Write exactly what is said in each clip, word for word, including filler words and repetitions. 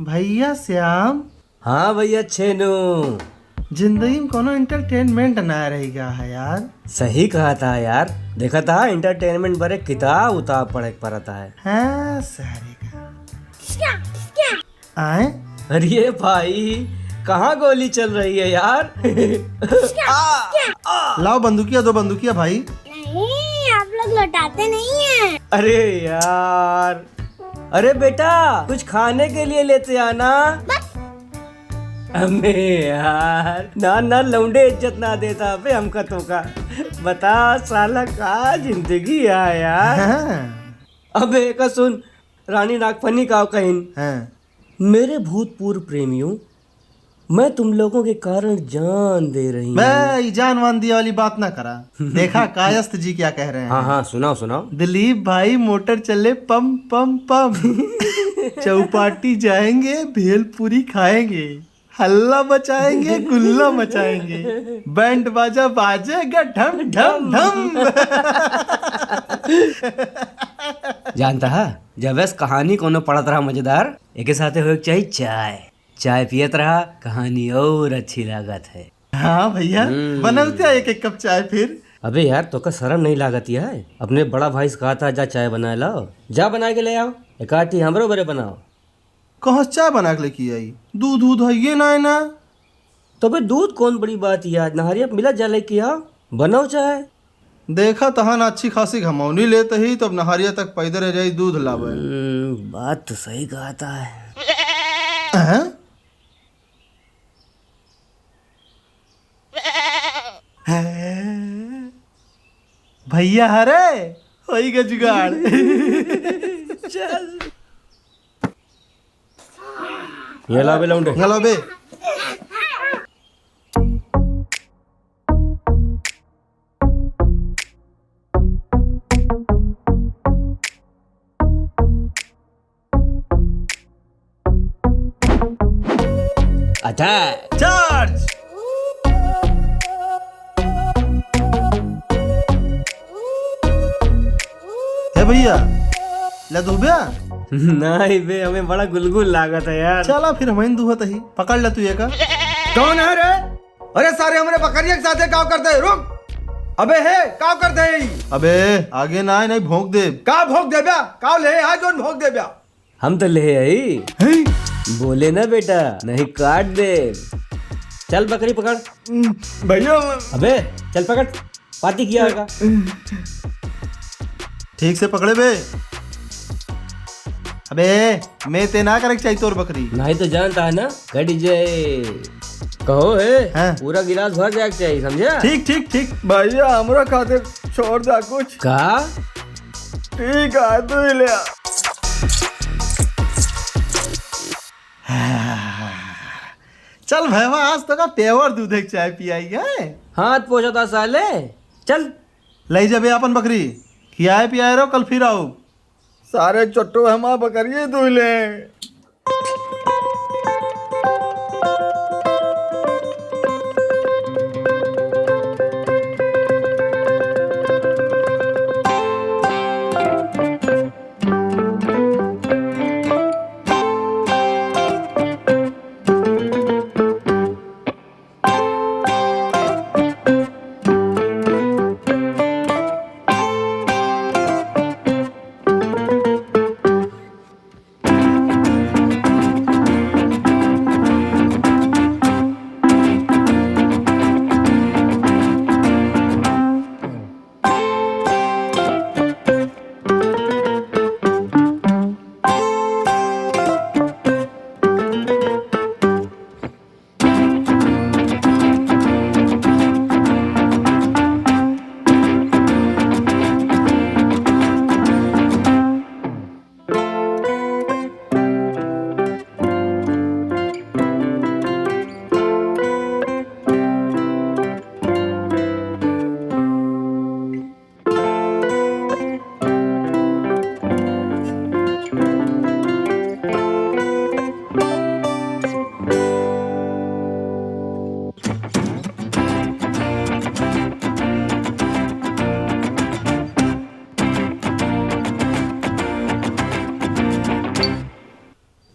भैया श्याम। हाँ भैया छेनू। जिंदगी में कोनो entertainment ना रहि गा है यार। सही कहा था यार, देखा था entertainment बरे किताब उताब पढ़े के पड़ता है। हाँ, सारे का। आए? अरे भाई, कहाँ गोली चल रही है यार? आ, आ। लाओ बंदूकिया, दो बंदूकिया भाई। नहीं, आप लोग लौटाते नहीं हैं। अरे यार, अरे बेटा, कुछ खाने के लिए लेते आना। बस। अबे यार, ना, ना, लौंडे इज्जत ना देता अबे हमका तो का। बता साला, का जिंदगी है यार। हाँ। अबे का सुन, रानी नागफनी का कहिन। हाँ। मेरे भूतपूर्व प्रेमियों, मैं तुम लोगों के कारण जान दे रही हूँ। बे, ई जान वान दिया वाली बात ना करा। देखा कायस्थ जी क्या कह रहे हैं। हाँ, हाँ, सुनाओ, सुनाओ। दिलीप भाई मोटर चले पम पम पम। चौपाटी जाएंगे, भेलपुरी खाएंगे, हल्ला मचाएंगे, गुल्ला मचाएंगे, बैंड बाजा बाजेगा ढम ढम ढम। जानता है, जब ऐस कहानी कोनो पढ़त रहा मजेदार, एके साथे होए के चाही चाय। चाय पियत रहा, कहानी और अच्छी लागत है। हाँ भैया, हम्म। बनौते एक एक कप चाय फिर। अबे यार, तोका शर्म नहीं लागत है? अपने बड़ा भाई से कहा था, जा चाय बनाए लाओ, जा बनाए के ले आओ, एक आधी हमरो बरे बनाओ। कहाँ से चाय बना के लेके आई? दूध दूध है ये ना, है ना। तो बे दूध कौन बड़ी बात है यार, नहरिया मिला जा लेके आओ, बनाओ चाय। देखा तहन अच्छी खासी घमौनी लेत ही, तब नहरिया तक पैदल जाई दूध लावे। हम्म, बात तो सही कहा था है। हैं? हैं? भैया हरे, होई गे जुगाड़। चल। ये ला बे लौंडे। ये ला बे। Attack! Charge! हे भैया, ले दो बे। नहीं बे, हमें बड़ा गुलगुल लागत है यार। चला फिर हम दुहत ही, पकड़ ले तू ये का। कौन है रे? अरे सारे हमरे बकरिया के साथे का करते है? रुक। अबे हे, का करते है ई? अबे आगे ना आए, नहीं भोंक दे। का भोंक देब्या? का ले आ जोन भोंक देब्या? हम तो ले आई। हैं? बोले ना बेटा, नहीं काट दे। चल बकरी पकड़। भैया। अबे चल पकड़। पाती किया होगा। ठीक से पकड़े बे। अबे, मैं ते ना करे के चाहिए तोर बकरी। नहीं तो जानता है ना, कट जाए। कहो है, हाँ। पूरा गिलास भर जाए के चाहिए, समझा? ठीक, ठीक, ठीक। भैया, हमरा खातिर छोड़ दा कुछ। का? ठीक है, तू ही ले आ। चल भैया, आज तो का pure दूध एक चाय पियाई है। हाथ पोछा था साले, चल। ले जाबे अपन बकरी, खियाए पियाए रहो, कल फिर आओ। सारे चोट्टो हमार बकरिए दुह ले।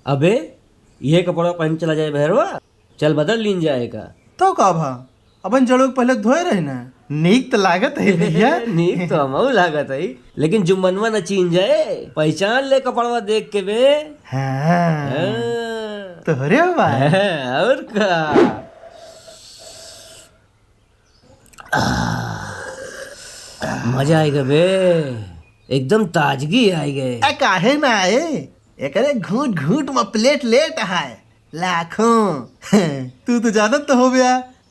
अबे, इहे कपड़ा पहन चला जाए बहरवा, चल बदल लीन जाए का। तो का भा, अपन जड़ों के पहले धोए रहे ना। नीक तो लागत है भैया। नीक तो हमहू लागत है, लेकिन जुम्मनवा न चीन जाए, पहचान ले कपड़वा देख के बे। हाँ। हाँ। तोहरे बा। हाँ, और का। मजा आइगा बे, एकदम ताजगी आइगा। ए, काहे ना आए? एकरे घूंट घूंट में प्लेट लेट है लाखों। तू तो जानत तो हो बे,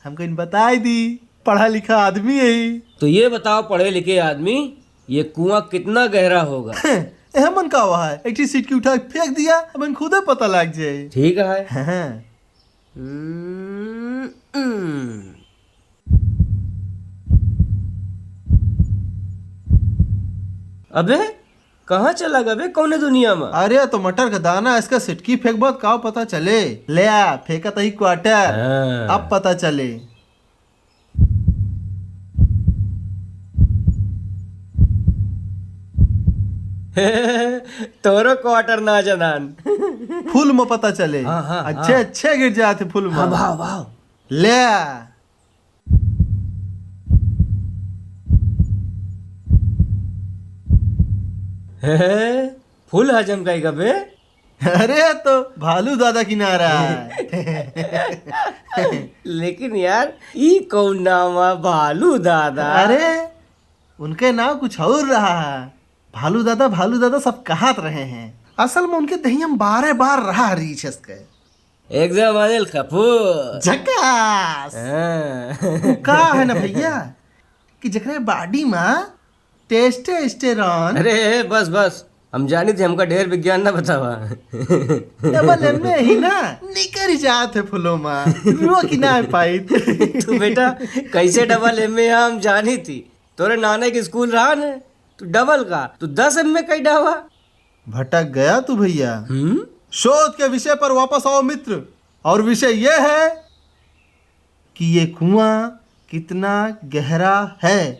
हमको इन बताई दी, पढ़ा लिखा आदमी है। तो ये बताओ पढ़े लिखे आदमी, ये कुआं कितना गहरा होगा? ए, हमन का हुआ है, एक चीज सीट की उठा के फेंक दिया, हमन खुदे पता लग जाए। ठीक है। हाँ। हम्म, हम्म। अबे, कहाँ चला गबे? कौने दुनिया में? अरे, तो मटर का दाना इसका सिटकी फेंकबा त का पता चले। ले आ, फेंका तही क्वार्टर। हाँ। अब पता चले। तोरो क्वार्टर ना जनान। फुल में पता चले। हाँ, हाँ, अच्छे, हाँ। अच्छे गिर जाते फुल में। हाँ, वाह, वाह। ले आ। फुल हजम कई गबे? अरे, तो भालू दादा किनारा है। लेकिन यार, ई कौन नाम है, भालू दादा? अरे, उनके नाम कुछ और रहा है। भालू दादा, भालू दादा सब कहत रहे हैं। असल में उनके दहिया में बारह बार रहा रीछस के। एकदम अनिल कपूर। झकास। हाँ। वो का है ना भैया कि जकरे बॉडी में टेस्टोस्टेरोन। अरे, बस, बस, हम जानी थे, हमका ढेर विज्ञान ना बतावा। डबल एमए ही ना, निकर जात है फुलो में, रुआ की ना पाई। तू बेटा, कैसे डबल एमए है, हम जानी थी। तोरे नाने के स्कूल रहा ने, तू डबल का, तू दस एमए कई डावा। भटक गया तू भैया। हम्म? शोध के विषय पर वापस आओ मित्र, और विषय ये है कि ये कुआं कितना गहरा है।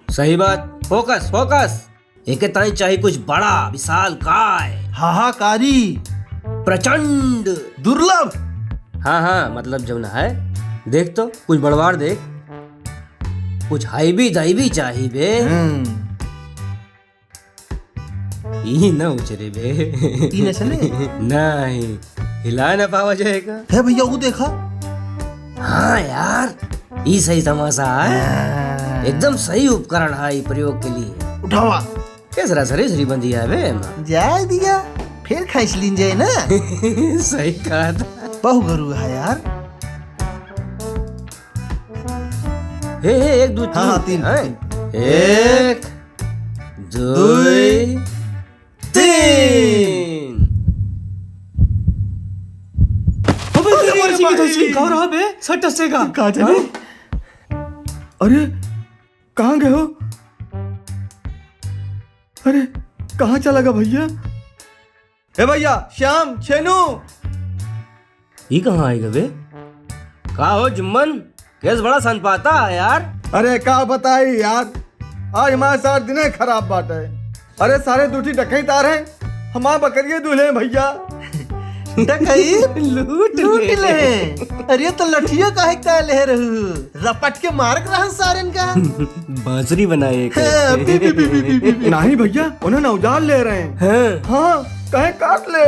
सही बात, फोकस, फोकस। एके ताई चाही कुछ बड़ा, विशाल काय। हाहाकारी। प्रचंड। दुर्लभ। हाँ, हाँ, मतलब जौन है, देख तो, कुछ बड़वार देख, कुछ हाईवी दाईवी चाही बे। हम्म। ई न उचरे बे। ई न चले? नहीं, हिला न पावा जाएगा। हे भैया, वो देखा। हाँ यार, ई सही तमाशा है। हाँ। एकदम सही उपकरण है ई प्रयोग के लिए। उठावा। केसरा सरी सरी बंदी है बे एमा। जाए दिया, फिर खाइस लीन जाए ना। सही कहा था। बहु गरु है यार। हे, हे, एक, दो, हाँ, तीन, हाँ, तीन, हैं? तीन। एक, दुई, तीन। अबे, अरे तेरे मर्जी की भाई। तैसी। का रहा बे? सट से का? का जाने? हाँ? अरे, कहाँ गए हो? अरे, कहाँ चला गया भैया? ए भैया, श्याम, छेनू। ई कहाँ आइ गबे? का हो जुम्मन, केस बड़ा सनपाता है यार। अरे का बताई यार, आज हमारे साथ दिने खराब बाटे। अरे सारे दूठी डकैत आ रहे, हमार बकरिये दुहले भैया। डकैत? लूट लूट ले। ले। अरे तो लठिया काहे का ले रहू? रपट के मारक रहन सारेन का। बांसुरी बनाए के। हाँ, पी, पी, पी। नहीं भैया, उन्हें औजार ले रहे हैं। हाँ। हाँ, कहे काट ले।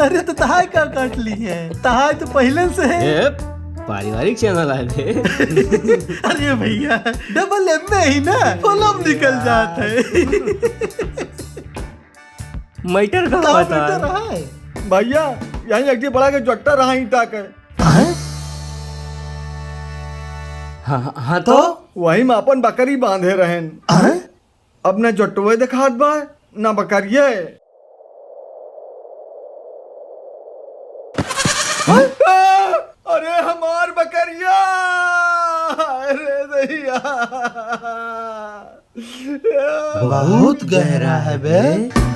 अरे तो तहाय का काट ली है, तहाय तो पहले से है। ए, पारिवारिक चैनल है बे। अरे भैया, डबल एमए ही ना, फुलम निकल जात है। मैटर का का बता? मैटर है? भैया, यहीं एक जी बड़ा के जोट्टा रहा ईंटा के। हैं? हाँ, हाँ, हाँ, तो? तो? वही में अपन बकरी बांधे रहेन। हैं? अब न जोटवे देखात बा, न बकरिये। हैं? आ, अरे हमार बकरिया! अरे दैया! बहुत गहरा है बे।